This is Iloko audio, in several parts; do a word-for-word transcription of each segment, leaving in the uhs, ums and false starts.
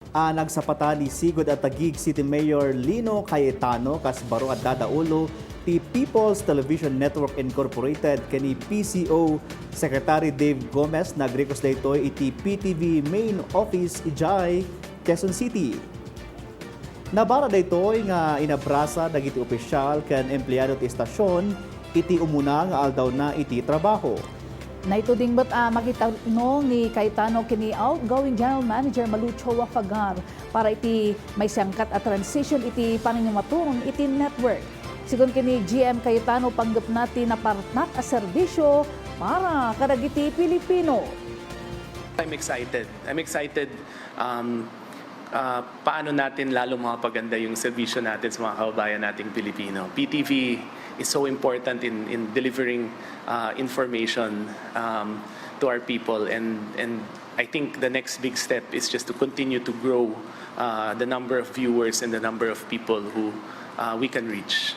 a nagsapatan ni sigud a Taguig City Mayor Lino Cayetano kas baro a dadaulo ti People's Television Network Incorporated ken ni P C O Secretary Dave Gomez. Nagrequest daytoy iti P T V main office idiay Quezon City. Nabara daytoy nga inabrasa dagiti opisyal ken empleado ti estasion iti umuna nga aldawna iti trabaho. Naituding met a makitalno ni Cayetano ken ni outgoing General Manager Malu Chua Fagar para iti maisangkat a transition iti panangimaton iti network. Sigun ken ni G M Cayetano, panggepna ti napartak a serbisyo para kadagiti Pilipino. I'm excited. I'm excited, um, uh, paano natin lalo mapapaganda yung serbisyo natin sa mga kababayan nating Pilipino. P T V is so important in, in delivering, uh, information, um, to our people, and, and I think the next big step is just to continue to grow, uh, the number of viewers and the number of people who, uh, we can reach.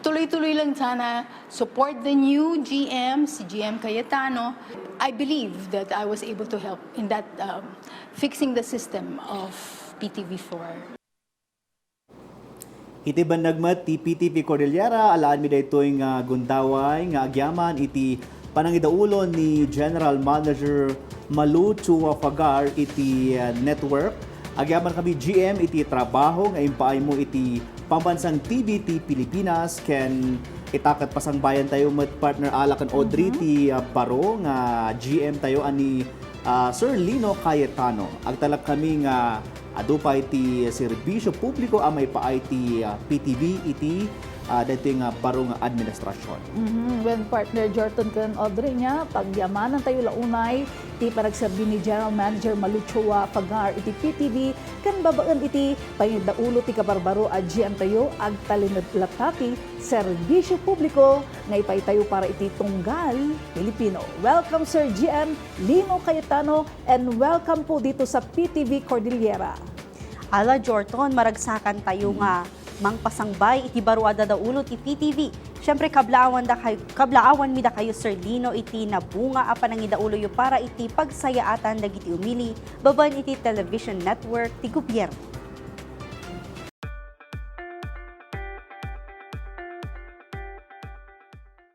Tuloy-tuloy lang sana, support the new G M, si G M Cayetano. I believe that I was able to help in that, um, fixing the system of P T V four. Iti bannag met ti P T V Cordillera, alaanmi daytoy nga gundaway nga agyaman iti panangidaulon ni General Manager Malu Chua Fagar iti, uh, network. Agyamankami, G M, iti trabaho nga impaaymo iti pambansang T V ti Pilipinas ken ita ket pasangbayantayo met, partner Ala ken Audrey, ti, uh, baro nga G M tayo a ni, uh, Sir Lino Cayetano. Agtalagkami nga adu pay ti serbisyo publiko a maipaay ti, uh, P T V iti, uh, daytoy nga baro nga administrasyon. Mhm. Wen, partner Jorton ken Audrey, nia, pagyamanantayo la unay ti panagserbi ni General Manager Malu Chua Fagar iti P T V ken babaen iti pangidaulo ti kabarbaro a G M tayo, agtalinaed latta ti serbisyo publiko nga ipaaytayo para iti tunggal Pilipino. Welcome, Sir G M Lino Cayetano, and welcome po dito sa P T V Cordillera. Ala, Jorton, maragsakantayo nga mangpasangbay iti baro a dadaulo ti P T V. Siyempre, kablaawan da kay-, kablaawanmi dakayo, Sir Lino, iti nabunga a panangidauloyo para iti pagsayaatan dagiti umili babaen iti television network ti gobyerno.